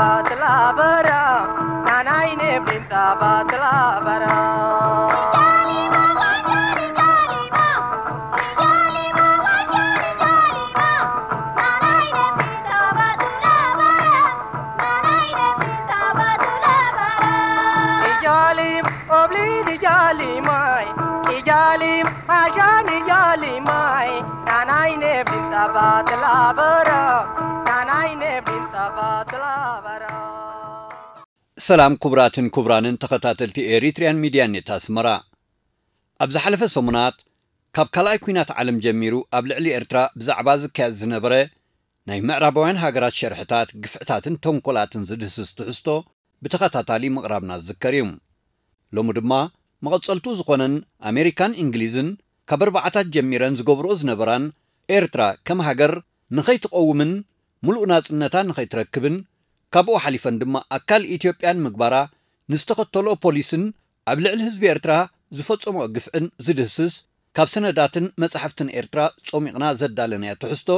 ባትላ በራ ናናይ ነብሪንታ ባትላ በራ ጃሊም ኦብሊ ጃሊማይ ጃሊም ማሻን ጃሊማይ ናናይ ነብሪንታ ባትላ በራ ናናይ ነብሪንታ ባትላ በራ ሰላም ክቡራትን ክቡራንን ተኸታተልቲ ኤሪትሪያን ሚድያ ኔት ኣስመራ። ኣብ ዝሓለፈ ሰሙናት ካብ ካልኣይ ኲናት ዓለም ጀሚሩ ኣብ ልዕሊ ኤርትራ ብዛዕባ ዝካየድ ዝነበረ ናይ ምዕራባውያን ሃገራት ሸርሕታት፣ ግፍዕታትን ተንኮላትን ዝድህስስ ትሕዝቶ ብተኸታታሊ ምቕራብና ዝዝከር እዩ። ሎሚ ድማ መቐጸልቱ ዝኾነን ኣሜሪካን እንግሊዝን ካብ ኣርባዓታት ጀሚረን ዝገብርኦ ዝነበራን ኤርትራ ከም ሃገር ንኸይትቐውምን ምሉእ ናጽነታ ንኸይትረክብን ካብኡ ሓሊፈን ድማ ኣካል ኢትዮጵያ ንምግባራ ንዝተኸተልኦ ፖሊስን ኣብ ልዕሊ ህዝቢ ኤርትራ ዝፈጸምኦ ግፍዕን ዝድህስስ ካብ ሰነዳትን መጻሕፍትን ኤርትራ ጾሚቕና ዘዳለናዮ ትሕዝቶ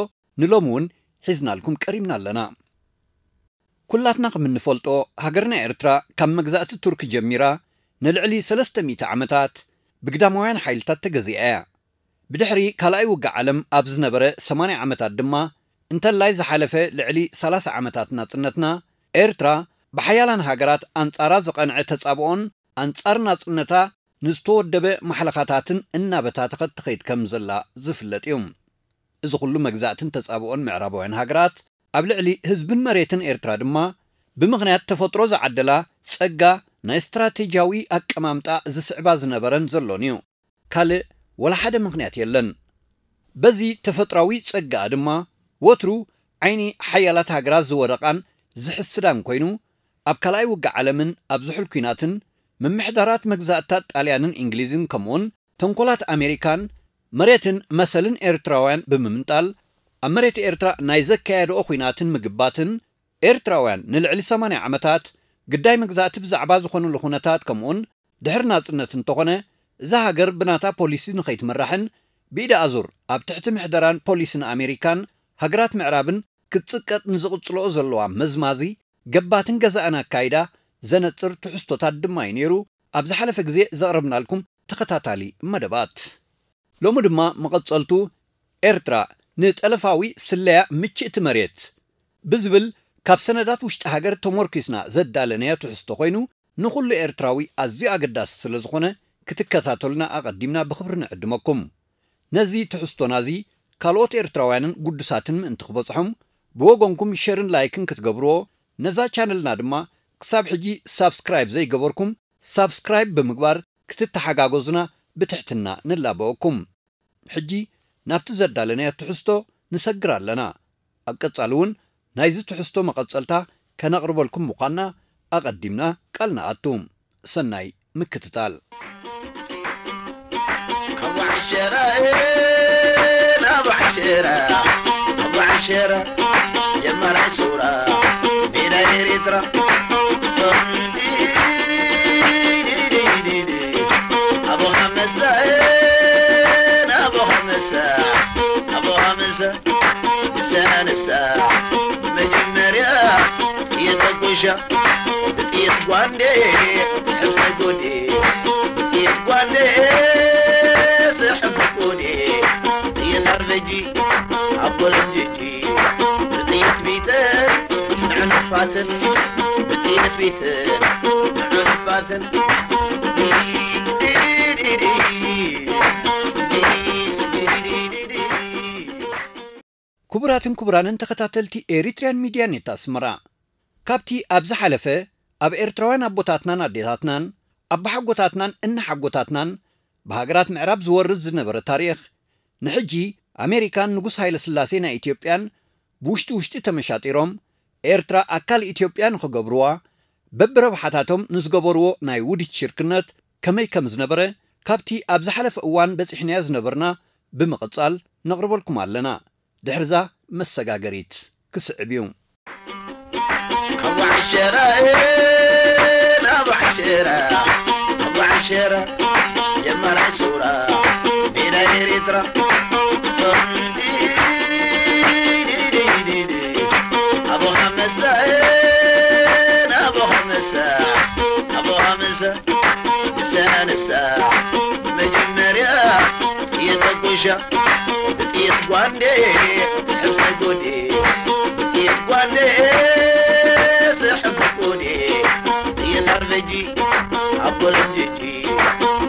ንሎሚ እውን ሒዝናልኩም ቀሪብና ኣለና። ኩላትና ከም እንፈልጦ ሃገርና ኤርትራ ካብ መግዛእቲ ቱርኪ ጀሚራ ንልዕሊ ሰለስተ ሚእቲ ዓመታት ብግዳማውያን ሓይልታት ተገዚኣ እያ። ብድሕሪ ካልኣይ ውግእ ዓለም ኣብ ዝነበረ ሰማንያ ዓመታት ድማ እንተላይ ዝሓለፈ ልዕሊ ሰላሳ ዓመታት ናጽነትና ኤርትራ ብሓያላን ሃገራት ኣንጻራ ዝቐንዐ ተጻብኦን ኣንጻር ናጽነታ ንዝተወደበ ማሕለኻታትን እናበታተኸት ትኸይድ ከም ዘላ ዝፍለጥ እዩ። እዚ ኩሉ መግዛእትን ተጻብኦን ምዕራባውያን ሃገራት ኣብ ልዕሊ ህዝብን መሬትን ኤርትራ ድማ ብምኽንያት ተፈጥሮ ዝዓደላ ጸጋ ናይ ስትራቴጂያዊ ኣቀማምጣ ዝስዕባ ዝነበረን ዘሎን እዩ። ካልእ ወላ ሓደ ምኽንያት የለን። በዚ ተፈጥራዊ ጸጋኣ ድማ ወትሩ ዓይኒ ሓያላት ሃገራት ዝወደቓን ዝሕስዳን ኮይኑ ኣብ ካልኣይ ውግእ ዓለምን ኣብ ዝሑል ኲናትን ምምሕዳራት መግዛእታት ጣልያንን እንግሊዝን ከምኡውን ተንኮላት ኣሜሪካን መሬትን መሰልን ኤርትራውያን ብምምንጣል ኣብ መሬት ኤርትራ ናይ ዘካየድኦ ኹናትን ምግባትን ኤርትራውያን ንልዕሊ ሰማንያ ዓመታት ግዳይ መግዛእቲ ብዛዕባ ዝኾኑሉ ኩነታት ከምኡውን ድሕሪ ናጽነት እንተኾነ እዛ ሃገር ብናታ ፖሊሲ ንኸይትምራሕን ብኢድ ኣዙር ኣብ ትሕቲ ምሕደራን ፖሊስን ኣሜሪካን ሃገራት ምዕራብን ክትጽቀጥ ንዝቕጽልኦ ዘለዋ መዝማዚ ገባትን ገዛእን ኣካይዳ ዘነጽር ትሕዝቶታት ድማ እዩ ነይሩ ኣብ ዝሓለፈ ግዜ ዘቕረብናልኩም ተኸታታሊ መደባት። ሎሚ ድማ መቐጸልቱ ኤርትራ ንጠለፋዊ ስለያ ምችእቲ መሬት ብዝብል ካብ ሰነዳት ውሽጢ ሃገር ተሞርኪስና ዘዳለናዮ ትሕዝቶ ኮይኑ ንኹሉ ኤርትራዊ ኣዝዩ ኣገዳሲ ስለ ዝኾነ ክትከታተሉና ኣቐዲምና ብኽብሪ ንዕድመኩም። ነዚ ትሕዝቶና እዚ ካልኦት ኤርትራውያንን ግዱሳትን ምእንቲ ክበጽሖም ብወገንኩም ሸርን ላይክን ክትገብርዎ ነዛ ቻነልና ድማ ክሳብ ሕጂ ሳብስክራይብ ዘይገበርኩም ሳብስክራይብ ብምግባር ክትተሓጋገዙና ብትሕትና ንላበወኩም። ሕጂ ናብቲ ዘዳለናዮ ትሕዝቶ ንሰግር ኣለና። ኣብ ቀጻሊ እውን ናይዚ ትሕዝቶ መቐጸልታ ከነቕርበልኩም ምዃንና ኣቐዲምና ቃል ንኣቱ። ሰናይ ምክትታል። ኣቡ ዓሸራ፣ ኣቡ ዓሸራ፣ ኣቡ ዓሸራ፣ ጀማል ዓሱራ፣ ሜዳ ኤሪትራ። ኣቡ ሃመሳ፣ ኣቡ ሃመሳ፣ ኣቡ ሃመሳ፣ ንሳ ንሳ መጀመርያ ጥይት ተኩሻ፣ ብጥይት ጓንዴ ስሕብ ሰጉዲ፣ ብጥይት ጓንዴ ስሕብ ሰጉዲ፣ ጥይት ኣርበጂ ኣብ ቦለንጅጂ፣ ብጥይት ቢተር ንዕንፋትን፣ ብጥይት ቢተር ንዕንፋትን። ክቡራትን ክቡራንን ተኸታተልቲ ኤሪትሪያን ሚድያ ኔት ኣስመራ፣ ካብቲ ኣብ ዝሓለፈ ኣብ ኤርትራውያን ኣቦታትናን ኣዴታትናን ኣቦሓጎታትናን እነሓጎታትናን ብሃገራት ምዕራብ ዝወርድ ዝነበረ ታሪኽ፣ ንሕጂ ኣሜሪካን ንጉስ ሃይለ ስላሴ ናይ ኢትዮጵያን ብውሽጢ ውሽጢ ተመሻጢሮም ኤርትራ ኣካል ኢትዮጵያ ንኽገብርዋ በብረብሓታቶም ንዝገበርዎ ናይ ውዲት ሽርክነት ከመይ ከም ዝነበረ ካብቲ ኣብ ዝሓለፈ እዋን በጺሕናዮ ዝነበርና ብምቕጻል ነቕርበልኩም ኣለና። ድሕርዛ መሰጋገሪት ክስዕብ እዩ። ኣቡ ዓሸራ፣ ኣቡ ዓሸራ፣ ኣቡ ዓሸራ፣ ጀማል ዓሱራ፣ ሜዳ ኤሪትራ። ኣቡ ሃመሳ፣ ብጥይት ጓንዴ ስሕብ ሰጎዴ፣ ብጥይት ጓንዴ ስሕብ ሰጎዴ፣ ብጥይት ኣርበጂ ኣቦ ለምጅጂ፣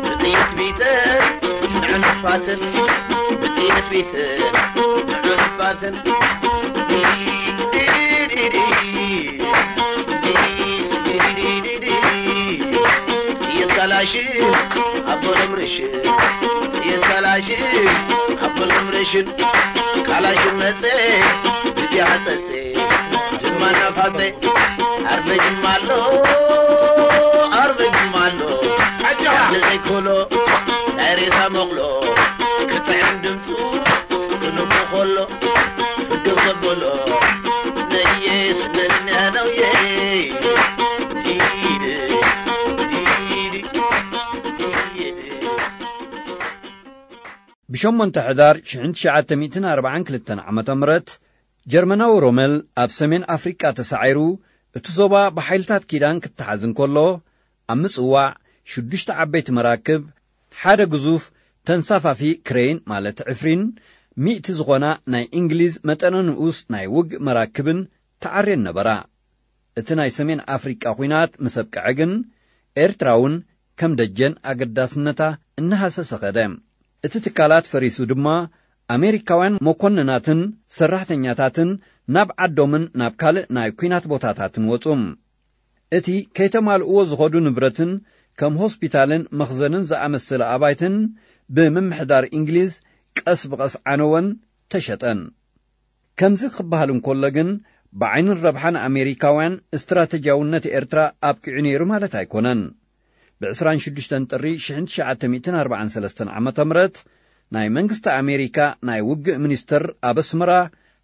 ብጥይት ቢተን ንዕንፋትን፣ ብጥይት ቢተን ንዕንፋትን። ጥይት ካላሽን ኣቦ ለምርሽን፣ ጥይት ካላሽን ኣቦ ለምርሽን፣ ካላሽን መጸ ግዜ ሃጸጸ ድማ ናፋጸ። ኣርበጅም ኣሎ፣ ኣርበጅም ኣሎ፣ ኣጆኻ። ንዘይኮሎ ናይ ሬሳ መቕሎ ክጥዕም ድምፁ ክንቡ ከሎ ፍግም ዘበሎ ነየስ ነነነውየ። ብሸሞንተ ሕዳር ሽሕን ትሽዓተ ሚእትን ኣርባዓን ክልተን ዓመተ ምህረት ጀርመናዊ ሮመል ኣብ ሰሜን ኣፍሪቃ ተሳዒሩ፣ እቲ ዞባ ብሓይልታት ኪዳን ክተሓዝ እንከሎ፣ ኣብ ምጽዋዕ ሽዱሽተ ዓበይቲ መራክብ፣ ሓደ ግዙፍ ተንሳፋፊ ክሬን ማለት ዕፍሪን፣ ሚእቲ ዝኾና ናይ እንግሊዝ መጠነ ንኡስ ናይ ውግእ መራክብን ተዓርየን ነበራ። እቲ ናይ ሰሜን ኣፍሪቃ ኲናት ምስ ኣብቅዐ ግን፣ ኤርትራ እውን ከም ደጀን ኣገዳስነታ እናሃሰሰ ኸደ። እቲ ትካላት ፈሪሱ ድማ፣ ኣሜሪካውያን መኮንናትን ሰራሕተኛታትን ናብ ዓዶምን ናብ ካልእ ናይ ኲናት ቦታታትን ወጹ። እቲ ከይተማልእዎ ዝኸዱ ንብረትን ከም ሆስፒታልን መኽዘንን ዝኣመሰለ ኣባይትን ብምምሕዳር እንግሊዝ ቀስ ብቐስ ዓነወን ተሸጠን። ከምዚ ክበሃል እንከሎ ግን፣ ብዓይንን ረብሓን ኣሜሪካውያን ስትራተጂያውነት ኤርትራ ኣብቂዑ ነይሩ ማለት ኣይኮነን። ብ ዕስራን ሽዱሽተን ጥሪ ሽሕን ትሽዓተ ሚእትን ኣርባዓን ሰለስተን ዓመተ ምህረት ናይ መንግስቲ ኣሜሪካ ናይ ውግእ ሚኒስተር ኣብ ኣስመራ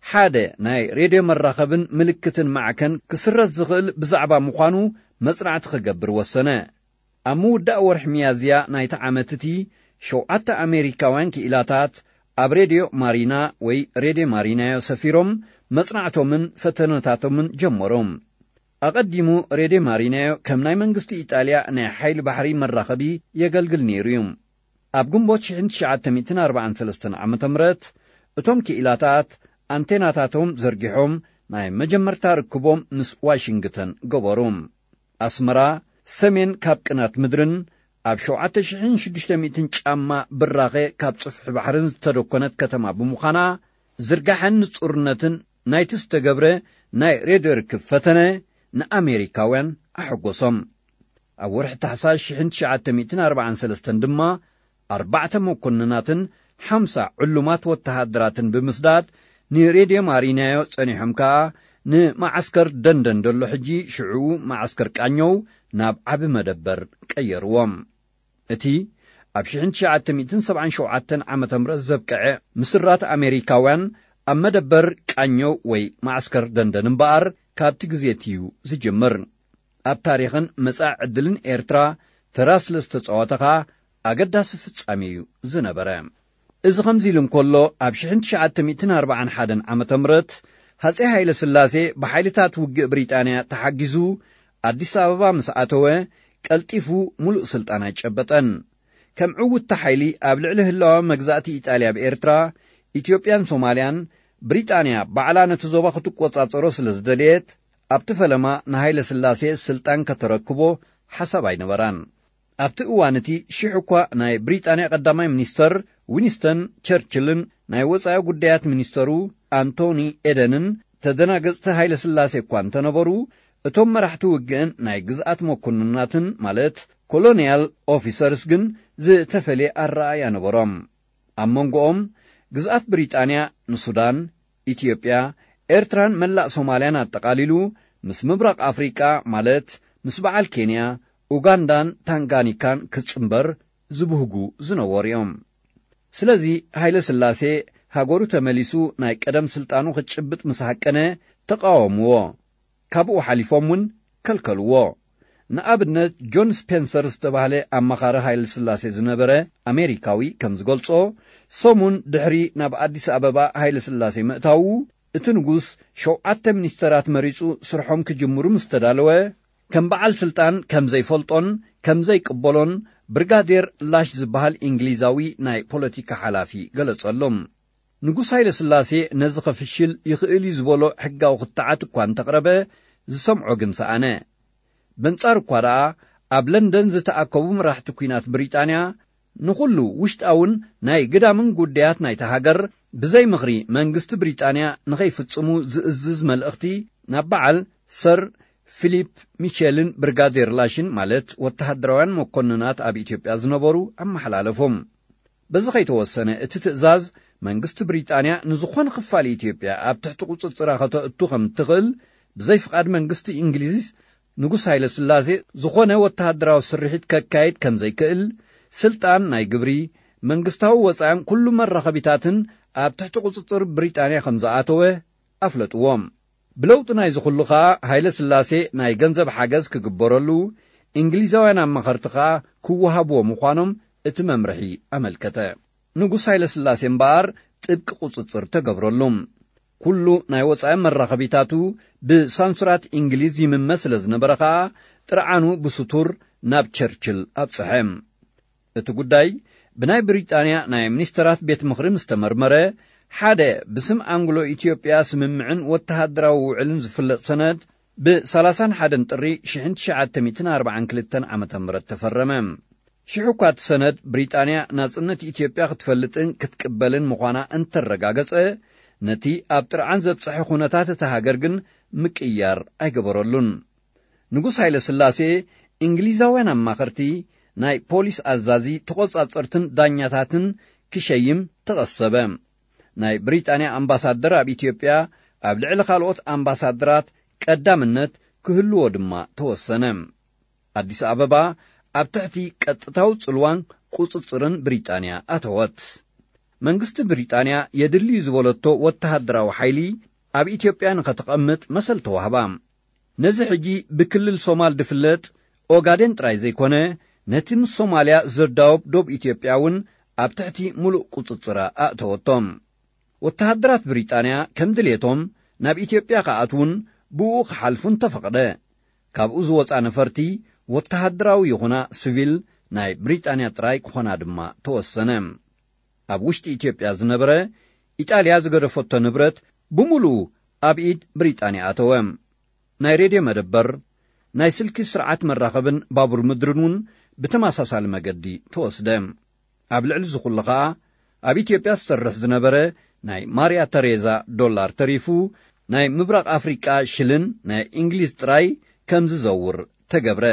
ሓደ ናይ ሬድዮ መራኸብን ምልክትን ማዕከን ክስረዝ ዝኽእል ብዛዕባ ምዃኑ መጽናዕቲ ክገብር ወሰነ። ኣብ ምውዳእ ወርሒ ሚያዝያ ናይቲ ዓመት እቲ፣ ሸውዓተ ኣሜሪካውያን ክኢላታት ኣብ ሬድዮ ማሪና ወይ ሬድዮ ማሪናዮ ሰፊሮም መጽናዕቶምን ፈተነታቶምን ጀመሩ። ኣቐዲሙ ሬድዮ ማሪናዮ ከም ናይ መንግስቲ ኢጣልያ ናይ ሓይሊ ባሕሪ መራኸቢ የገልግል ነይሩ እዩ። ኣብ ግንቦት ሽሕን ትሽዓተ ሚእትን ኣርባዓን ሰለስተን ዓመተ ምህረት እቶም ክኢላታት ኣንቴናታቶም ዘርጊሖም ናይ መጀመርታ ርክቦም ምስ ዋሽንግተን ገበሩ። ኣስመራ ሰሜን ካብ ቅናት ምድርን ኣብ ሸውዓተ ሽሕን ሽዱሽተ ሚእትን ጫማ ብራኸ ካብ ጽፍሒ ባሕርን ዝተደኮነት ከተማ ብምዃና፣ ዝርጋሐን ንጹርነትን ናይቲ ዝተገብረ ናይ ሬድዮ ርክብ ፈተነ ንኣሜሪካውያን ኣሐጎሶም። ኣብ ወርሒ ታሕሳስ ሽሕን ትሽዓተ ሚእትን ኣርባዓን ሰለስተን ድማ፣ ኣርባዕተ መኮንናትን ሓምሳ ዕሉማት ወተሃደራትን ብምስዳድ፣ ንሬድዮ ማሪናዮ ጸኒሖም ከኣ፣ ንመዓስከር ደንደን ደሎ ሕጂ ሽዑ መዓስከር ቃኘው ናብ ዓቢ መደበር ቀየርዎም። እቲ ኣብ ሽሕን ትሽዓተ ሚእትን ሰብዓን ሸውዓተን ዓመተ ምህረት ዘብቅዐ ምስራት ኣሜሪካውያን ኣብ መደበር ቃኘው ወይ መዓስከር ደንደን እምበኣር፣ ካብቲ ግዜ እቲ እዩ ዝጅምር። ኣብ ታሪኽን መጻኢ ዕድልን ኤርትራ ተራ ስለ ዝተጻወተ ኸኣ ኣገዳሲ ፍጻሜ እዩ ዝነበረ። እዚ ከምዚ ኢሉ እንከሎ፣ ኣብ ሽሕን ትሽዓተ ሚእትን ኣርባዓን ሓደን ዓመተ ምህረት ሃጼ ሃይለ ስላሴ ብሓይልታት ውግእ ብሪጣንያ ተሓጊዙ ኣዲስ ኣበባ ምስ ኣተወ፣ ቀልጢፉ ሙሉእ ስልጣን ኣይጨበጠን። ከም ዕውትቲ ሓይሊ ኣብ ልዕሊ ህላወ መግዛእቲ ኢጣልያ ኣብ ኤርትራ፣ ኢትዮጵያን ሶማልያን፣ ብሪጣንያ ባዕላ ነቲ ዞባ ክትቆጻጸሮ ስለ ዝደለየት፣ ኣብቲ ፈለማ ንሃይለ ስላሴ ስልጣን ከተረክቦ ሓሳብ ኣይነበራን። ኣብቲ እዋን እቲ ሽሕ እኳ ናይ ብሪጣንያ ቀዳማይ ሚኒስተር ዊንስተን ቸርችልን ናይ ወጻኢ ጉዳያት ሚኒስተሩ ኣንቶኒ ኤደንን ተደናገጽቲ ሃይለ ስላሴ እኳ እንተነበሩ፣ እቶም መራሕቲ ውግእን ናይ ግዝኣት መኮንናትን ማለት ኮሎኒያል ኦፊሰርስ ግን ዝተፈልየ ኣረኣእያ ነበሮም። ኣብ መንጎኦም ግዝኣት ብሪጣንያ ንሱዳን፣ ኢትዮጵያ፣ ኤርትራን መላእ ሶማልያን ኣጠቓሊሉ ምስ ምብራቕ ኣፍሪቃ ማለት ምስ በዓል ኬንያ፣ ኡጋንዳን ታንጋኒካን ክጽንበር ዝብህጉ ዝነበሩ እዮም። ስለዚ ሃይለ ስላሴ ሃገሩ ተመሊሱ ናይ ቀደም ስልጣኑ ክጭብጥ ምስ ሃቀነ ተቃወምዎ። ካብኡ ሓሊፎም እውን ከልከልዎ። ንኣብነት ጆን ስፔንሰር ዝተባህለ ኣማኻሪ ሃይለ ስላሴ ዝነበረ ኣሜሪካዊ ከም ዝገልጾ፣ ሰሙን ድሕሪ ናብ ኣዲስ ኣበባ ሃይለ ስላሴ ምእታዉ፣ እቲ ንጉስ ሸውዓተ ሚኒስተራት መሪጹ ስርሖም ክጅምሩ ምስ ተዳለወ፣ ከም በዓል ስልጣን ከም ዘይፈልጦን ከም ዘይቅበሎን ብርጋዴር ላሽ ዝበሃል እንግሊዛዊ ናይ ፖለቲካ ሓላፊ ገለጸሎም። ንጉስ ሃይለ ስላሴ ነዚ ከፍሽል ይኽእል እዩ ዝበሎ ሕጋዊ ክትዓት እኳ እንተቕረበ ዝሰምዖ ግን ሰኣነ። በንጻር እኳ ደኣ ኣብ ለንደን ዝተኣከቡ መራሕቲ ኲናት ብሪጣንያ ንኹሉ ውሽጣውን ናይ ግዳምን ጉዳያት ናይታ ሃገር ብዘይ ምኽሪ መንግስቲ ብሪጣንያ ንኸይፍጽሙ ዝእዝዝ መልእኽቲ ናብ በዓል ሰር ፊሊፕ ሚቸልን ብርጋዴር ላሽን ማለት ወተሃደራውያን መኮንናት ኣብ ኢትዮጵያ ዝነበሩ ኣመሓላለፎም። በዚ ከይተወሰነ እቲ ትእዛዝ መንግስቲ ብሪጣንያ ንዝኾነ ክፋል ኢትዮጵያ ኣብ ትሕቲ ቁጽጽራ ከተእቱ ከም እትኽእል ብዘይ ፍቓድ መንግስቲ እንግሊዝ ንጉስ ሃይለ ስላሴ ዝኾነ ወተሃደራዊ ስርሒት ከካይድ ከም ዘይክእል፣ ስልጣን ናይ ግብሪ፣ መንግስታዊ ወጻእን ኩሉ መራኸቢታትን ኣብ ትሕቲ ቁጽጽር ብሪጣንያ ከም ዝኣተወ ኣፍለጥዎም። ብለውጢ ናይዚ ኩሉ ኸኣ ሃይለ ስላሴ ናይ ገንዘብ ሓገዝ ክግበረሉ፣ እንግሊዛውያን ኣማኸርቲ ኸኣ ክወሃብዎ ምዃኖም እቲ መምርሒ ኣመልከተ። ንጉስ ሃይለ ስላሴ እምበኣር ጥብቂ ቁጽጽር ተገብረሉ። ኩሉ ናይ ወጻኢ መራኸቢታቱ ብሳንሱራት እንግሊዝ ይምመ ስለ ዝነበረ ኸኣ ጥርዓኑ ብስቱር ናብ ቸርችል ኣብጽሐ። እቲ ጉዳይ ብናይ ብሪጣንያ ናይ ሚኒስተራት ቤት ምኽሪ ምስ ተመርመረ፣ ሓደ ብስም ኣንግሎ ኢትዮጵያ ስምምዕን ወተሃደራዊ ውዕልን ዝፍለጥ ሰነድ ብ31 ጥሪ ሽሕን ትሽዓተ ሚእትን ኣርባዓን ክልተን ዓመተ ምህረት ተፈረመ። ሽሕ እኳ እቲ ሰነድ ብሪጣንያ ናጽነት ኢትዮጵያ ክትፈልጥን ክትቅበልን ምዃና እንተረጋገጸ፣ ነቲ ኣብ ጥርዓን ዘብጽሐ ኩነታት እታ ሃገር ግን ምቅያር ኣይገበረሉን። ንጉስ ሃይለ ስላሴ እንግሊዛውያን ኣማኸርቲ፣ ናይ ፖሊስ ኣዛዚ፣ ተቖጻጸርትን ዳኛታትን ክሸይም ተቐሰበ። ናይ ብሪጣንያ ኣምባሳደር ኣብ ኢትዮጵያ ኣብ ልዕሊ ካልኦት ኣምባሳደራት ቀዳምነት ክህልዎ ድማ ተወሰነ። ኣዲስ ኣበባ ኣብ ትሕቲ ቀጥታዊ ጽልዋን ቁጽጽርን ብሪጣንያ ኣተወት። መንግስቲ ብሪጣንያ የድልዩ ዝበለቶ ወተሃደራዊ ሓይሊ ኣብ ኢትዮጵያ ንኸተቐምጥ መሰል ተዋህባ። ነዚ ሕጂ ብክልል ሶማል ድፍለጥ ኦጋዴን ጥራይ ዘይኮነ፣ ነቲ ምስ ሶማልያ ዝርዳወብ ዶብ ኢትዮጵያ እውን ኣብ ትሕቲ ምሉእ ቁጽጽራ ኣእተወቶም። ወተሃደራት ብሪጣንያ ከም ድሌቶም ናብ ኢትዮጵያ ክኣትዉን ብኡ ክሓልፉን ተፈቕደ። ካብኡ ዝወጻ ነፈርቲ፣ ወተሃደራዊ ይኹና ስቪል፣ ናይ ብሪጣንያ ጥራይ ክኾና ድማ ተወሰነ። ኣብ ውሽጢ ኢትዮጵያ ዝነበረ፣ ኢጣልያ ዝገደፈቶ ንብረት ብምሉኡ ኣብ ኢድ ብሪጣንያ ኣተወ። ናይ ሬድዮ መደበር፣ ናይ ስልኪ ስርዓት መራኸብን ባቡር ምድርን እውን ብተመሳሳሊ መገዲ ተወስደ። ኣብ ልዕሊ እዚ ኩሉ ኸኣ፣ ኣብ ኢትዮጵያ ዝሰርሕ ዝነበረ ናይ ማርያ ተሬዛ ዶላር ተሪፉ፣ ናይ ምብራቕ ኣፍሪቃ ሽልን ናይ እንግሊዝ ጥራይ ከም ዝዘውር ተገብረ።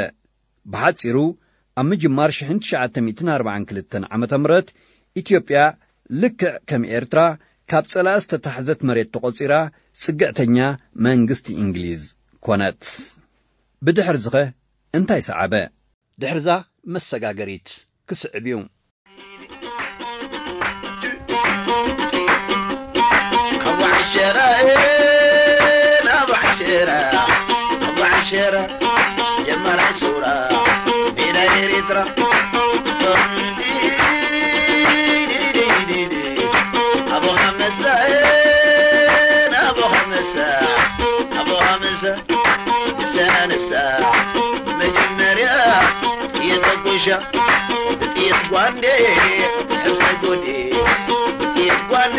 ብሓጺሩ፣ ኣብ ምጅማር ሽሕን ትሽዓተ ሚእትን ኣርባዓን ክልተን ዓመተ ምህረት፣ ኢትዮጵያ ልክዕ ከም ኤርትራ ካብ ጸላኢ ዝተታሕዘት መሬት ተቖጺራ፣ ጽግዕተኛ መንግስቲ እንግሊዝ ኮነት። ብድሕርዚኸ እንታይ ሰዓበ? ድሕርዛ መሰጋገሪት ክስዕብ እዩ። ኣቡ ዓሸራ፣ ኣቡ ዓሸራ፣ ኣቡ ዓሸራ፣ ጀማራይ ሱራ፣ ሜዳ ኤሪትራ። ኣቡ ሃመሳ፣ ኣቡ ሃመሳ፣ ኣቡ ሃመሳ። ንሳ ንሳ መጀመርያ ጥይት ተኩሻ፣ ብጥይት ጓንዴ ስሕብ ሰጎዴ፣ ብጥይት ጓንዴ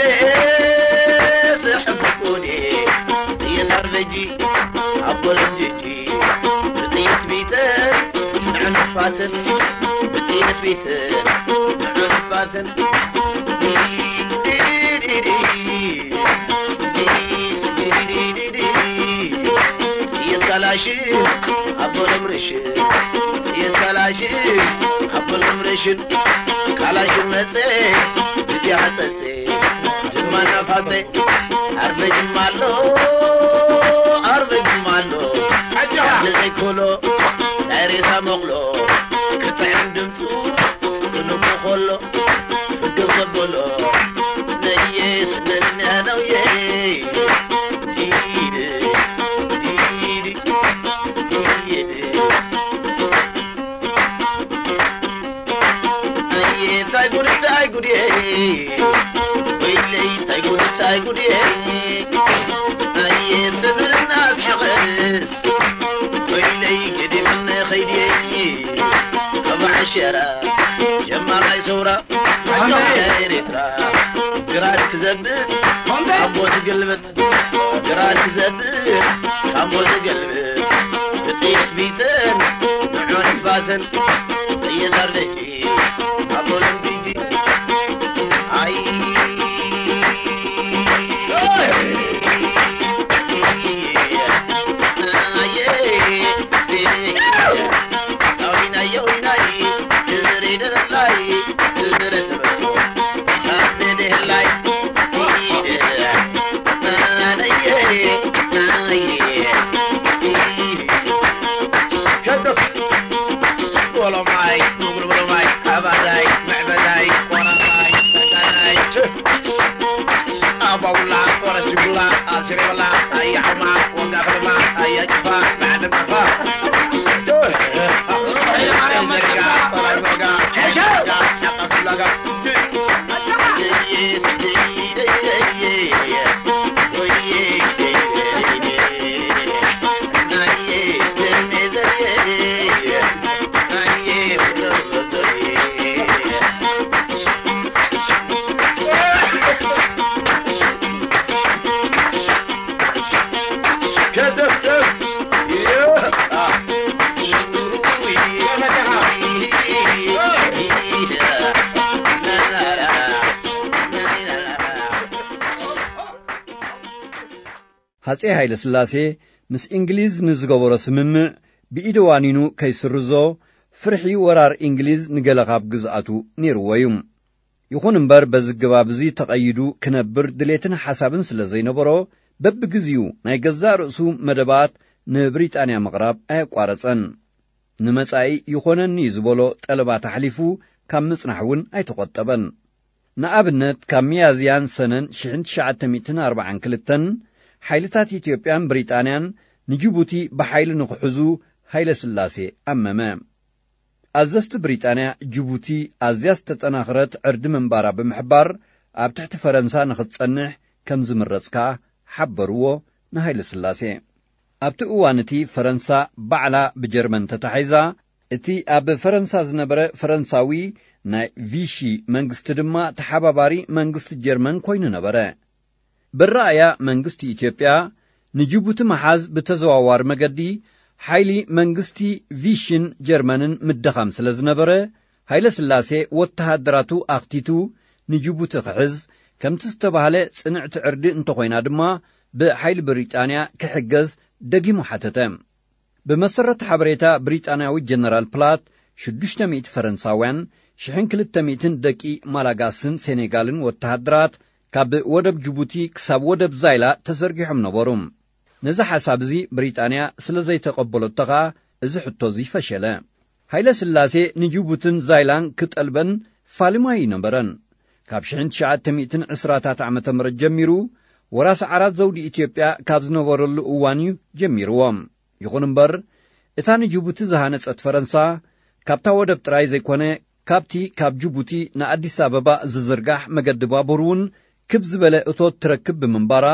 ስሕብ ሰጎዴ፣ ጥይት ኣርበጂ ኣቦ ለምጀጂ፣ ብጥይት ቢተር ንዕንፋትን፣ ብጥይት ቢተር ንዕንፋትን። ጥይት ካላሽን ኣቦ ለምርሽን፣ ጥይት ካላሽን ኣቦ ለምርሽን፣ ካላሽን መጸ ግዜ ሃጸጸ ድማ ናፋጸ፣ ኣርበጅማ ኣሎ ኣርበጅማ ኣሎ፣ ኣጆኻ ንዘይኮሎ ናይ ሬሳ መቕሎ፣ ክጥዕም ድምጹ ክንሙ ከሎ፣ ፍግም ዘበሎ ነየ ስነነ ነውየ። ዲድ፣ ዲድ፣ ዲድ። ኣየ ታይ ጉድ ታይ ጉድ፣ ወይለይ ታይ ጉድ ታይ ጉድ፣ ኣየ ስብርና ኣስሓቐስ፣ ወይለይ ገዲፍነ ኸይድየ። ኣብ ዓሸራ ጀማል ናይ ሰውራ ኤርትራ፣ ግራር ክዘብጥ ኣቦ ትግልብጥ፣ ግራር ክዘብጥ ኣቦ ትግልብጥ፣ ብጥይት ቢተን ንዑ ንፋተን፣ ጥይት ኣርደኪ ኣቦ ልምቢጂ። ኣይ ሃጼ ሃይለ ስላሴ ምስ እንግሊዝ ንዝገበሮ ስምምዕ ብኢደ ዋኒኑ ከይስርዞ፣ ፍርሒ ወራር እንግሊዝ ንገለ ካብ ግዝኣቱ ነይርዎ እዩ። ይኹን እምበር፣ በዚ ግባብ እዚ ተቐይዱ ክነብር ድሌትን ሓሳብን ስለ ዘይነበሮ፣ በብግዜኡ ናይ ገዛእ ርእሱ መደባት ንብሪጣንያ ምቕራብ ኣየቋረጸን። ንመጻኢ ይኾነኒ ዝበሎ ጠለባት ኣሕሊፉ ካብ ምጽናሕ እውን ኣይተቖጠበን። ንኣብነት፣ ካብ ሚያዝያን ሰነን ሽሕን ትሽዓተ ሚእትን ኣርባዓን ክልተን ሓይልታት ኢትዮጵያን ብሪጣንያን ንጅቡቲ ብሓይሊ ንኽሕዙ ሃይለ ስላሴ ኣመመ። ኣዘዝቲ ብሪጣንያ፣ ጅቡቲ ኣዝያ ዝተጠናኽረት ዕርዲ ምንባራ ብምሕባር፣ ኣብ ትሕቲ ፈረንሳ ንኽትጸንሕ ከም ዝምረጽ ከኣ ሓበርዎ ንሃይለ ስላሴ። ኣብቲ እዋን እቲ፣ ፈረንሳ ባዕላ ብጀርመን ተታሒዛ፣ እቲ ኣብ ፈረንሳ ዝነበረ ፈረንሳዊ ናይ ቪሺ መንግስቲ ድማ ተሓባባሪ መንግስቲ ጀርመን ኮይኑ ነበረ። ብራእያ መንግስቲ ኢትዮጵያ፣ ንጅቡቲ ምሓዝ ብተዘዋዋሪ መገዲ ሓይሊ መንግስቲ ቪሽን ጀርመንን ምድኻም ስለ ዝነበረ፣ ሃይለ ስላሴ ወተሃደራቱ ኣኽቲቱ ንጅቡቲ ክሕዝ፣ ከምቲ ዝተባህለ ጽንዕቲ ዕርዲ እንተኾይና ድማ ብሓይሊ ብሪጣንያ ክሕገዝ ደጊሙ ሓተተ። ብመሰረት ሓበሬታ ብሪጣንያዊ ጀነራል ፕላት፣ ሽዱሽተ ሚእቲ ፈረንሳውያን፣ ሽሕን ክልተ ሚእትን ደቂ ማላጋስን ሴኔጋልን ወተሃደራት ካብ ወደብ ጅቡቲ ክሳብ ወደብ ዛይላ ተዘርጊሖም ነበሩ። ነዚ ሓሳብ እዚ ብሪጣንያ ስለ ዘይተቐበለቶ ኸኣ፣ እዚ ሕቶ እዚ ፈሸለ። ሃይለ ስላሴ ንጅቡትን ዛይላን ክጠልበን ፋሊሙ ኣይነበረን። ካብ ሽሕን ትሽዓተ ሚእትን ዕስራታት ዓመተ ምህረት ጀሚሩ፣ ወራሲ ዓራት ዘውዲ ኢትዮጵያ ካብ ዝነበረሉ እዋን እዩ ጀሚርዎ። ይኹን እምበር፣ እታ ንጅቡቲ ዝሃነጸት ፈረንሳ፣ ካብታ ወደብ ጥራይ ዘይኮነ፣ ካብቲ ካብ ጅቡቲ ንኣዲስ ኣበባ ዝዝርጋሕ መገዲ ባቡር እውን ክብ ዝበለ እቶት ትረክብ ብምንባራ፣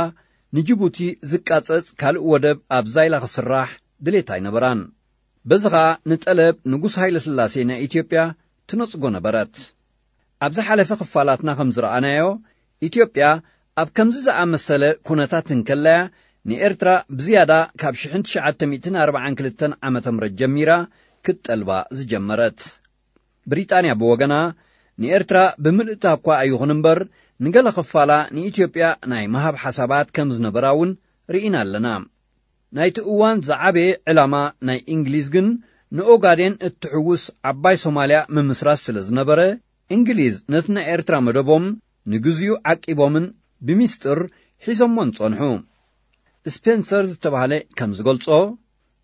ንጅቡቲ ዝቃጸጽ ካልእ ወደብ ኣብ ዛይላ ክስራሕ ድሌት ኣይነበራን። በዚ ኸኣ ንጠለብ ንጉስ ሃይለ ስላሴ ናይ ኢትዮጵያ ትነጽጎ ነበረት። ኣብ ዝሓለፈ ክፋላትና ከም ዝረኣናዮ፣ ኢትዮጵያ ኣብ ከምዚ ዝኣመሰለ ኩነታት እንከለያ፣ ንኤርትራ ብዝያዳ ካብ ሽሕን ትሽዓተ ሚእትን ኣርባዓን ክልተን ዓመተ ምህረት ጀሚራ ክትጠልባ ዝጀመረት። ብሪጣንያ ብወገና፣ ንኤርትራ ብምልእታ እኳ ኣይኹን እምበር፣ ንገለ ክፋላ ንኢትዮጵያ ናይ ምሃብ ሓሳባት ከም ዝነበራ እውን ርኢና ኣለና። ናይቲ እዋን ዝዓበየ ዕላማ ናይ እንግሊዝ ግን ንኦጋዴን እትሕውስ ዓባይ ሶማልያ ምምስራት ስለ ዝነበረ፣ እንግሊዝ ነቲ ናይ ኤርትራ መደቦም ንግዚኡ ዓቂቦምን ብሚስጥር ሒዞሞን ጸንሑ። ስፔንሰር ዝተባህለ ከም ዝገልጾ፣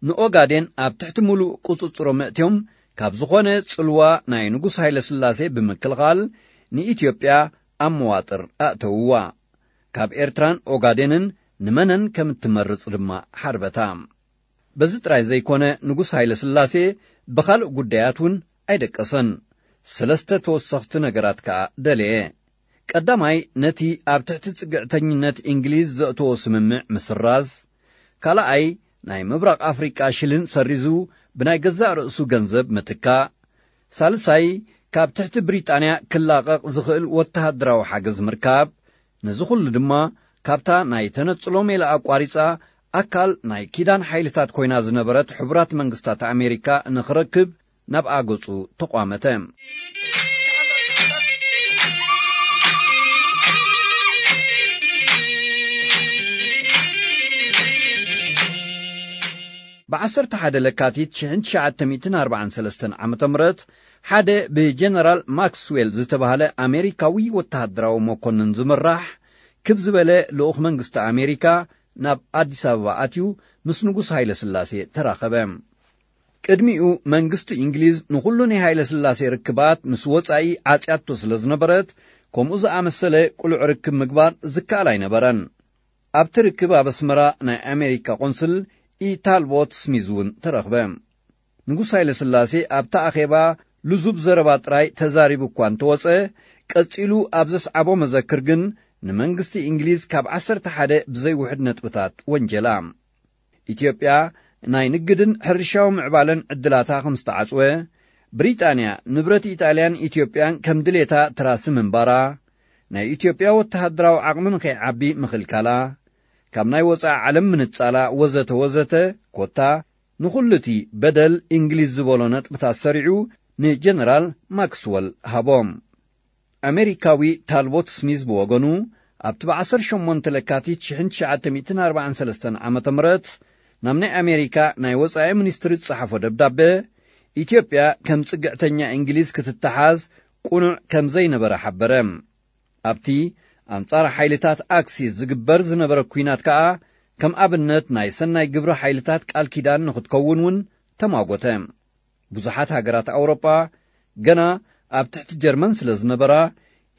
ንኦጋዴን ኣብ ትሕቲ ምሉእ ቁጽጽሮም ኣእትዮም፣ ካብ ዝኾነ ጽልዋ ናይ ንጉስ ሃይለ ስላሴ ብምክልኻል፣ ንኢትዮጵያ ኣብ መዋጥር ኣእተውዋ። ካብ ኤርትራን ኦጋዴንን ንመነን ከም እትመርጽ ድማ ሓርበታ። በዚ ጥራይ ዘይኮነ፣ ንጉስ ሃይለ ስላሴ ብኻልእ ጉዳያት እውን ኣይደቀሰን። ሰለስተ ተወሰኽቲ ነገራት ከኣ ደለየ። ቀዳማይ፣ ነቲ ኣብ ትሕቲ ጽግዕተኝነት እንግሊዝ ዘእተዎ ስምምዕ ምስራዝ። ካልኣይ፣ ናይ ምብራቕ ኣፍሪቃ ሽልን ሰሪዙ ብናይ ገዛእ ርእሱ ገንዘብ ምትካእ። ሳልሳይ፣ ካብ ትሕቲ ብሪጣንያ ክላቐቕ ዝኽእል ወተሃደራዊ ሓገዝ ምርካብ፣ ነዚ ኩሉ ድማ ካብታ ናይ ተነጽሎ ሜላ ኣቋሪጻ ኣካል ናይ ኪዳን ሓይልታት ኮይና ዝነበረት ሕቡራት መንግስታት ኣሜሪካ ንኽረክብ ናብ ኣገጹ ተቋመተ። ብ ዓሰርተ ሓደ ለካቲት ሽሕን ትሽዓተ ሚእትን ኣርባዓን ሰለስተን ዓመተ ምህረት ሓደ ብጀነራል ማክስዌል ዝተባህለ ኣሜሪካዊ ወተሃደራዊ መኮንን ዝምራሕ ክብ ዝበለ ልኡኽ መንግስቲ ኣሜሪካ ናብ ኣዲስ ኣበባ ኣትዩ ምስ ንጉስ ሃይለ ስላሴ ተራኸበ። ቅድሚኡ መንግስቲ እንግሊዝ ንኹሉ ናይ ሃይለ ስላሴ ርክባት ምስ ወጻኢ ዓጽያቶ ስለ ዝነበረት፣ ከምኡ ዝኣመሰለ ቅሉዕ ርክብ ምግባር ዝከኣል ኣይነበረን። ኣብቲ ርክብ ኣብ ኣስመራ ናይ ኣሜሪካ ቆንስል ኢ ታልቦት ስሚዝ እውን ተረኽበ። ንጉስ ሃይለ ስላሴ ኣብታ ኣኼባ ልዙብ ዘረባ ጥራይ ተዛሪቡ እኳ እንተወጸ፣ ቀጺሉ ኣብ ዘስዓቦ መዘክር ግን ንመንግስቲ እንግሊዝ ካብ ዓሰርተ ሓደ ብዘይውሕድ ነጥብታት ወንጀላ። ኢትዮጵያ ናይ ንግድን ሕርሻዊ ምዕባለን ዕድላታ ከም ዝተዓጽወ፣ ብሪጣንያ ንብረት ኢጣልያን ኢትዮጵያን ከም ድሌታ ትራሲ ምንባራ፣ ናይ ኢትዮጵያ ወተሃደራዊ ዓቕሚ ንኸይዓቢ ምኽልካላ፣ ካብ ናይ ወጻኢ ዓለም ምንጻላ ወዘተ ወዘተ፣ ኮታ ንኹሉ እቲ በደል እንግሊዝ ዝበሎ ነጥብታት ሰሪዑ ንጀነራል ማክስወል ሃቦም። ኣሜሪካዊ ታልቦት ስሚዝ ብወገኑ፣ ኣብቲ ብ ዓሰርተ ሸሞንተ ለካቲት ሽሕን ትሽዓተ ሚእትን ኣርባዓን ሰለስተን ዓመተ ምህረት ናብ ናይ ኣሜሪካ ናይ ወጻኢ ሚኒስትሪ ዝጸሓፎ ደብዳበ፣ ኢትዮጵያ ከም ጽግዕተኛ እንግሊዝ ክትተሓዝ ቅኑዕ ከም ዘይነበረ ሓበረ። ኣብቲ ኣንጻር ሓይልታት ኣክሲስ ዝግበር ዝነበረ ኲናት ከኣ፣ ከም ኣብነት ናይ ሰናይ ግብሪ ሓይልታት ቃል ኪዳን ንኽትከውን እውን ተማጎተ። ብዙሓት ሃገራት ኣውሮጳ ገና ኣብ ትሕቲ ጀርመን ስለ ዝነበራ፣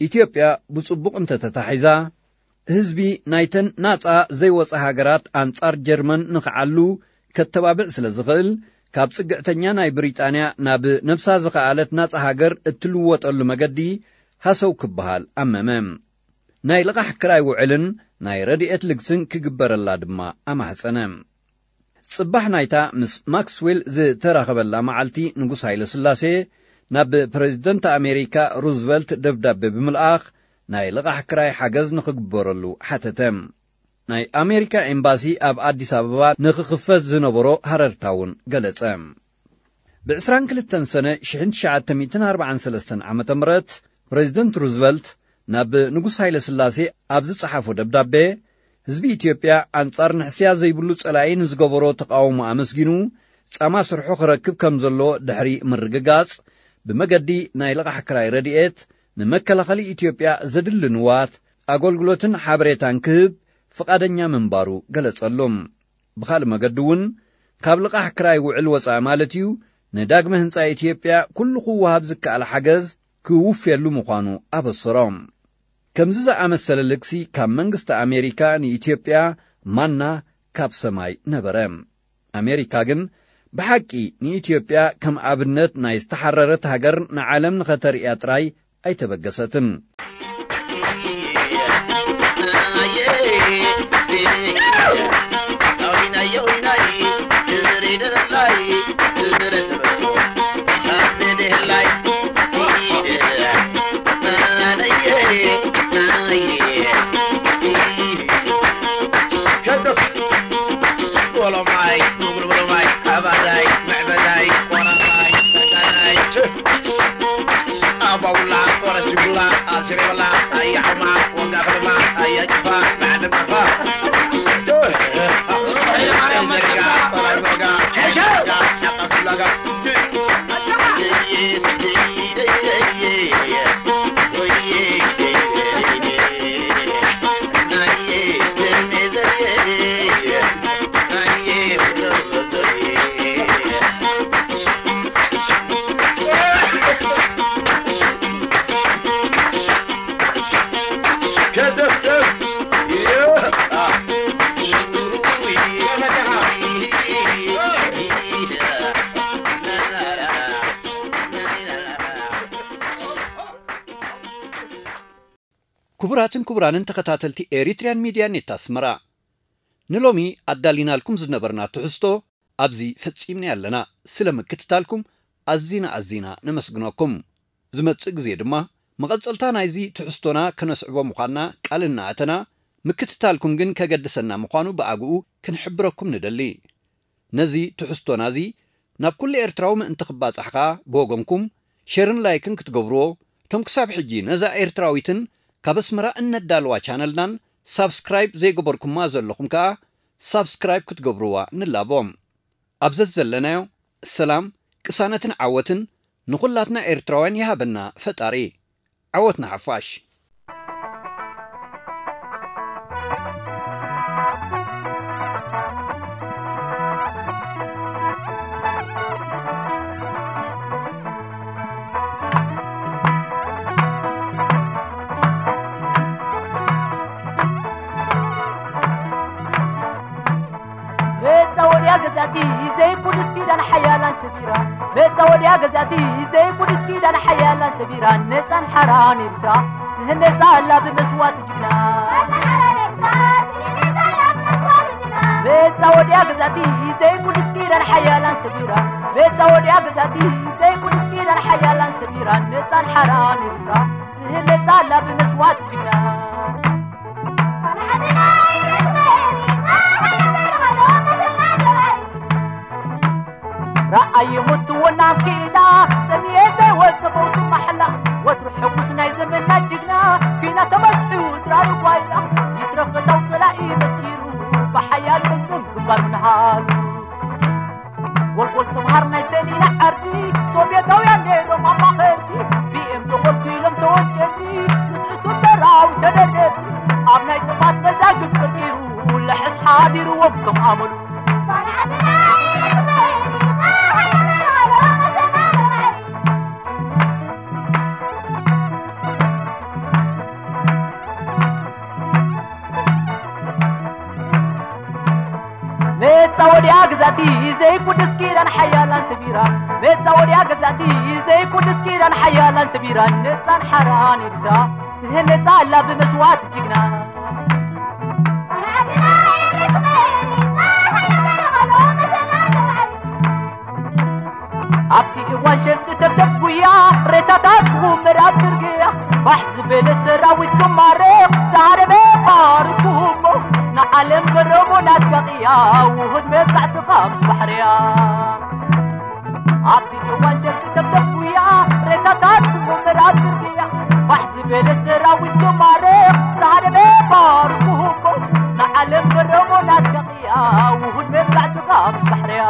ኢትዮጵያ ብጽቡቕ እንተተታሒዛ፣ ህዝቢ ናይተን ናጻ ዘይወጻ ሃገራት ኣንጻር ጀርመን ንኽዓሉ ከተባብዕ ስለ ዝኽእል፣ ካብ ጽግዕተኛ ናይ ብሪጣንያ ናብ ነብሳ ዝኸኣለት ናጻ ሃገር እትልወጠሉ መገዲ ሃሰው ክበሃል ኣመመ። ናይ ልቓሕ ክራይ ውዕልን ናይ ረድኤት ልግስን ክግበረላ ድማ ኣማህጸነ። ጽባሕ ናይታ ምስ ማክስዌል ዝተራኸበላ መዓልቲ፣ ንጉስ ሃይለ ስላሴ ናብ ፕረዚደንት ኣሜሪካ ሩዝቨልት ደብዳቤ ብምልኣኽ፣ ናይ ልቓሕ ክራይ ሓገዝ ንኽግበረሉ ሓተተ። ናይ ኣሜሪካ ኤምባሲ ኣብ ኣዲስ ኣበባ ንኽኽፈት ዝነበሮ ሃረርታ እውን ገለጸ። ብ ዕስራን ክልተን ሰነ ሽሕን ትሽዓተ ሚእትን ኣርባዓን ሰለስተን ዓመተ ምህረት፣ ፕረዚደንት ሩዝቨልት ናብ ንጉስ ሃይለ ስላሴ ኣብ ዝጸሓፎ ደብዳቤ፣ ህዝቢ ኢትዮጵያ ኣንጻር ንሕስያ ዘይብሉ ጸላኢ ንዝገበሮ ተቓውሞ ኣመስጊኑ፣ ጻማ ስርሑ ክረክብ ከም ዘለዎ ድሕሪ ምርግጋጽ፣ ብመገዲ ናይ ልቓሕ ክራይ ረድኤት፣ ንመከላኸሊ ኢትዮጵያ ዘድሊ ንዋት፣ ኣገልግሎትን ሓበሬታን ክህብ ፍቓደኛ ምንባሩ ገለጸሉ። ብኻልእ መገዲ እውን፣ ካብ ልቓሕ ክራይ ውዕል ወጻኢ ማለት እዩ፣ ንዳግመ ህንጻ ኢትዮጵያ ኩሉ ክወሃብ ዝከኣል ሓገዝ ክውፍየሉ ምዃኑ ኣበሰሮም። ከምዚ ዝኣመሰለ ልግሲ ካብ መንግስቲ ኣሜሪካ ንኢትዮጵያ ማና ካብ ሰማይ ነበረ። ኣሜሪካ ግን ብሓቂ ንኢትዮጵያ ከም ኣብነት ናይ ዝተሓረረት ሃገር ንዓለም ንኸተርእያ ጥራይ ኣይተበገሰትን። ክቡራትን ክቡራንን ተኸታተልቲ ኤሪትሪያን ሚድያ ኔት ኣስመራ፣ ንሎሚ ኣዳሊናልኩም ዝነበርና ትሕዝቶ ኣብዚ ፈጺምና ኣለና። ስለ ምክትታልኩም ኣዚና ኣዚና ነመስግነኩም። ዝመጽእ ግዜ ድማ መቐጸልታ ናይዚ ትሕዝቶና ከነስዕቦ ምዃንና ቃል እናኣተና፣ ምክትታልኩም ግን ከገድሰና ምዃኑ ብኣግኡ ክንሕብረኩም ንደሊ። ነዚ ትሕዝቶና እዚ ናብ ኩሉ ኤርትራዊ ምእንቲ ክባጻሕ ከኣ ብወገንኩም ሸርን ላይክን ክትገብርዎ፣ እቶም ክሳብ ሕጂ ነዛ ኤርትራዊትን ካብ ኣስመራ እነዳልዋ ቻነልናን ሳብስክራይብ ዘይገበርኩማ ዘለኹም ከኣ ሳብስክራይብ ክትገብርዋ ንላቦ። ኣብ ዘዘለናዮ ሰላም፣ ቅሳነትን ዓወትን ንኹላትና ኤርትራውያን ይሃበና ፈጣሪ። ዓወት ንሓፋሽ። መጻወድያ ገዛእቲ ዘይኩንስ ኪዳን ሓያላን ሰቢራ። መጻወድያ ገዛእቲ ዘይኩንስ ኪዳን ሓያላን ሰቢራ። ነጻን ሓራን ኤርትራ ትህነጻ ኣላ ብመስዋእቲ ጅግና። መጻወድያ ገዛእቲ ዘይኩንስ ኪዳን ሓያላን ሰቢራ። መጻወድያ ገዛእቲ ዘይኩንስ ኪዳን ሓያላን ሰቢራ። ነጻን ሓራን ኤርትራ ትህነጻ ኣላ ብመስዋእቲ ጅግና። ረኣይ ሙትውና ኪኢላ፣ ሰሚኤ ዘይወጽእ ፈውሱ ማሕላ። ወትሩ ሕጉስ ናይ ዘመንና ጅግና፣ ኪና ተበዝሑ ድራሩ ጓይላ። ይትረፍ እታው ጸላኢ መስኪሩ፣ ብሓያል ቅልጽም ግንባር ምንሃሉ። ጎልጎል ሰምሃር ናይ ሰኒና ዓርዲ፣ ሶብየታውያን ነይሮም ኣማኸርቲ። ቢኤም ተኾልኩሎም ተወንጨልቲ፣ ምስ ዕሱብ ሰራዊት ተደርደርቲ። ኣብ ናይ ጥፋት መዛግብ ቀርቂሩ፣ ልሕስ ሓዲርዎም ከም ኣመሉ። መጻወድያ ግዛእቲ ዘይኩንስ ኪዳን ሓያላን ሰቢራ። መጻወድያ ግዛእቲ ዘይኩንስ ኪዳን ሓያላን ሰቢራ። ነጻን ሓራን ኤርትራ ትህነጻ ኣላ ብመስዋእቲ ጅግና። ኣብቲ እዋን ሸርቂ ተብተብ ጉያ፣ ሬሳታት ክውመድ ኣብ ጽርግያ። ፋሕ ዝበለ ሰራዊት ክማረኽ፣ ዝሃደመ ባርኩ እሞ፣ ንዓለም ገረሞ ናትካ ቅያ፣ ውሁድ መብዛዕትኻ ምስ ባሕርያ። ኣብቲ እዋን ሸርቂ ተብተብ ጉያ፣ ሬሳታት ክውመድ ኣብ ጽርግያ። ፋሕ ዝበለ ሰራዊት ክማረኽ፣ ዝሃደመ ባርኩ እሞ፣ ንዓለም ገረሞ ናትካ ቅያ፣ ውሁድ መብዛዕትኻ ምስ ባሕርያ።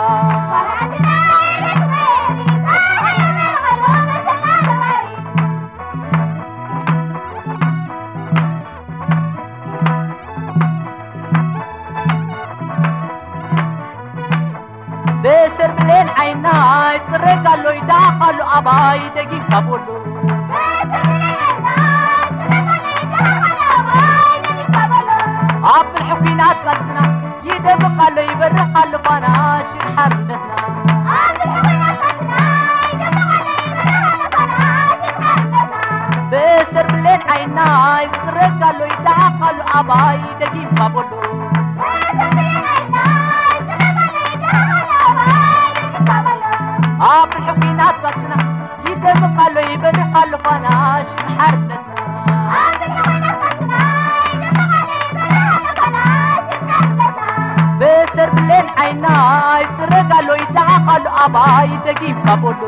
ብስር ብሌን ዓይና ይጽረግ ኣሎ፣ ይደሃኽ ኣሎ ኣባይ ደጊምካ በሎ። ኣብ ብልሒ ኲናት ቃልስና ይደምቕ ኣሎ፣ ይበርህ ኣሎ ፋና ሽም ሓርነትና። ብስር ብሌን ዓይና ይጽረግ ኣሎ፣ ይደሃኽ ኣሎ ኣባይ ደጊምካ በሎ። ኣብ ብልሒ ኲናት ቃልስና ይደምቕ ኣሎ፣ ይበርህ ኣሎ ፋና ሽም ሓርነትና። ብሰር ብሌን ዓይና ይጽረግ ኣሎ፣ ይደሃኽ ኣሎ ኣባይ ደጊምካ በሎ።